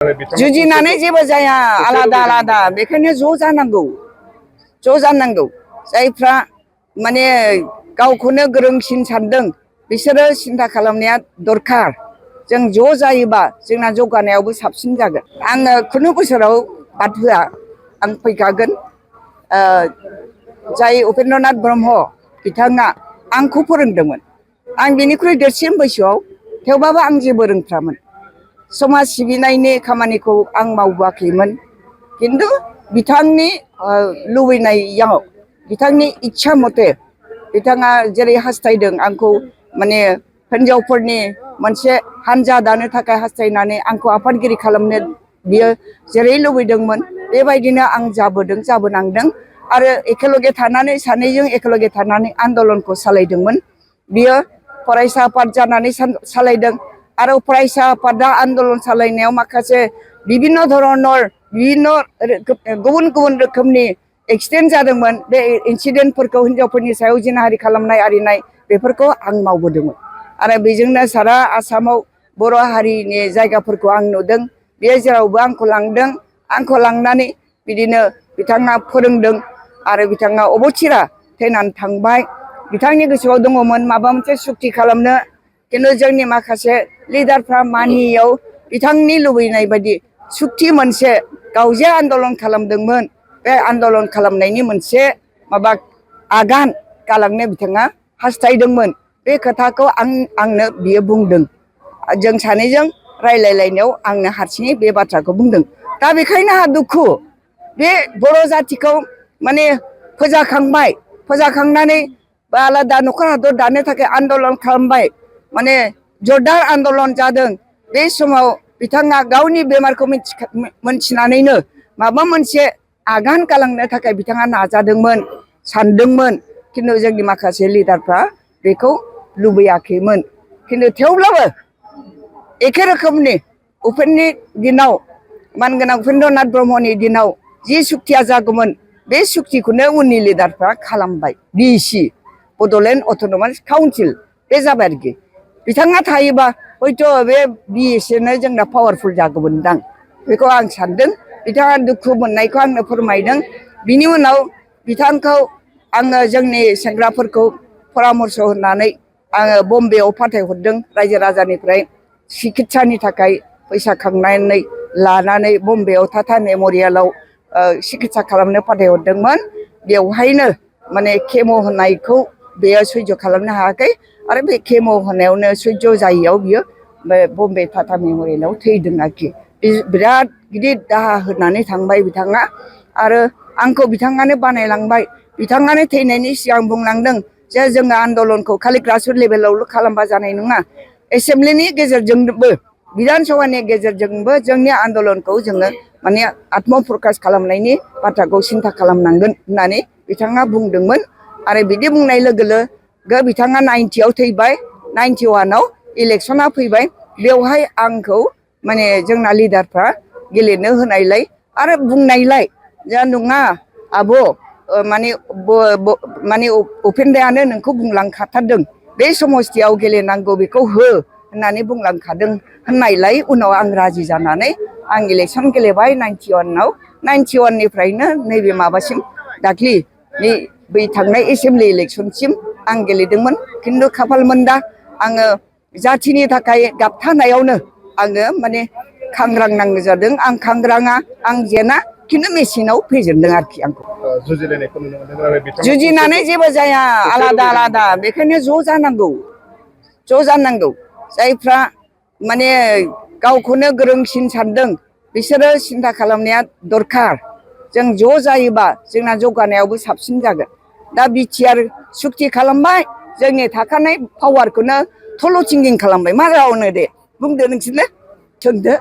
जुजिनानै जेबो जाया आलादा आलादा बेखायनो ज' जानांगौ जायफ्रा माने गावखौनो गोरोंसिन सानदों बिसोरो सिन्था खालामनाया दरखार जों ज' जायोबा जोंना जौगानायावबो साबसिन जागोन आङो खुनु बोसोराव बाद होआ आं फैखागोन जाय उपेन्द्रनाथ ब्रह्म बिथाङा आंखौ फोरोंदोंमोन आं बिनिख्रुइ देरसिन बैसोआव थेवबाबो आं जेबो रोंथ्रामोन समाज सिबिनायनि खामानिखौ आं मावबोआखैमोन किन्तु बिथांनि लुबैनायाव बिथांनि इच्छा मथे बिथाङा जेरै हास्थायदों आंखौ माने हिन्जावफोरनि मोनसे हानजा दानो थाखाय हास्थायनानै आंखौ आफादगिरि खालामनो बियो जेरै लुबैदोंमोन बेबायदिनो आं जाबोनांदों आरो एखेलगे थानानै सानैजों एखेलगे थानानै आन्दलनखौ सालायदोंमोन बियो फरायसा आफाद जानानै सालायदों आरो फरायसा आफादा आन्दलन सालायनायाव माखासे विभिन्न धरनर गुबुन गुबुन रोखोमनि एक्सिडेन्ट जादोंमोन बे इन्सिडेन्टफोरखौ हिन्जावफोरनि सायाव जिनाहारि खालामनाय आरिनाय बेफोरखौ आं मावबोदोंमोन आरो बेजोंनो सारा आसामाव बर' हारिनि जायगाफोरखौ आं नुदों बे जेरावबो आंखौ लांनानै बिदिनो बिथाङा फोरोंदों आरो बिथाङा अबथिरा थैनानै थांबाय बिथांनि गोसोआव दङमोन माबा मोनसे सुक्ति खालामनो किन्तु जोंनि माखासे लिडारफ्रा मानियैयाव बिथांनि लुबैनाय बायदि सुक्ति मोनसे गाव जे आन्दलन खालामदोंमोन बे आन्दलन खालामनायनि मोनसे माबा आगान गालांनो बिथाङा हास्थायदोंमोन बे खोथाखौ आंनो बियो बुंदों जों सानैजों रायलायलायनायाव आंनो हारसिङै बे बाथ्राखौ बुंदों दा बेखायनो आंहा दुखु बे बर' जातिखौ माने फोजाखांनानै बा आलादा न'खर हादर दानो थाखाय आन्दलन खालामबाय माने जरदार आन्दलन जादों बे समाव बिथाङा गावनि बेमारखौ मोनथिनानैनो माबा मोनसे आगान गालांनो थाखाय बिथाङा नाजादोंमोन सानदोंमोन किन्तु जोंनि माखासे लिडारफ्रा बेखौ लुबैयाखैमोन किन्तु थेवब्लाबो एखे रोखोमनि उपेननि दिनाव मानगोनां उपेन्द्रनाथ ब्रह्मनि दिनाव जि सुक्तिया जागौमोन बे सुक्तिखौनो उननि लिडारफ्रा खालामबाय बिसि बड'लेण्ड अट'नमास काउन्सिल बे जाबाय आरोखि बिथाङा थायोबा हयथ' बे बिएसनो जोंना पावारफुल जागौमोनदां बेखौ आं सानदों बिथाङा दुखु मोननायखौ आंनो फोरमायदों बिनि उनाव बिथांखौ आङो जोंनि सेंग्राफोरखौ परामर्श होनानै आङो बम्बेआव फाथायहरदों रायजो राजानिफ्राय सिकित्सानि थाखाय फैसा खांनानै लानानै बम्बेआव टाटा मेमरियेलाव सिकित्सा खालामनो फाथायहरदोंमोन बेवहायनो माने केम' होनायखौ बेयो सैज' खालामनो हायाखै आरो बे केम' होनायावनो सैज' जायैयाव बियो बम्बे टाटा मेमरियेलाव थैदों आरोखि बिराद गिदिर दाहा होनानै थांबाय बिथाङा आरो आंखौ बिथाङानो बानायलांबाय बिथाङानो थैनायनि सिगां बुंलांदों जे जोङो आन्दलनखौ खालि ग्रासरुट लेभेलावल' खालामबा जानाय नङा एसेम्ब्लिनि गेजेरजोंबो बिधान सभानि गेजेरजोंबो जोंनि आन्दलनखौ जोङो माने आत्म प्रकाश खालामनायनि बाथ्राखौ सिन्था खालामनांगोन होननानै बिथाङा बुंदोंमोन आरो बिदि बुंनाय लोगो लोगो बिथाङा 90आव थैबाय 91आव इलेक्सना फैबाय बेवहाय आंखौ माने जोंना लिडारफ्रा गेलेनो होनायलाय आरो बुंनायलाय जा नङा आब' माने उपेन्द्रयानो नोंखौ बुंलांखाथारदों बे समस्थियाव गेलेनांगौ बेखौ हो होननानै बुंलांखादों होननायलाय उनाव आं राजि जानानै आं इलेक्सन गेलेबाय 91आव 91निफ्रायनो नैबे माबासिम दाख्लि बै थांनाय एसेम्ब्लि इलेक्सनसिम आं गेलेदोंमोन किन्तु खाफाल मोनदा आङो जाथिनि थाखाय गाबथानायावनो आङो माने खांग्रांनांगौ जादों आं खांग्राङा आं जेना किन्तु मेसिनाव फेजेनदों आरोखि आंखौ जुजिनानै जेबो जाया आलादा आलादा बेखायनो ज' जानांगौ जायफ्रा माने गावखौनो गोरोंसिन सानदों बिसोरो सिन्था खालामनाया दरखार जों ज' जायोबा जोंना जौगानायावबो साबसिन जागोन दा बिटिआर सुक्ति खालामबाय जोंनि थाखानाय पावारखौनो थल' थिंगिं खालामबाय मा जावनो दे बुंदो नोंसोरनो सोंदो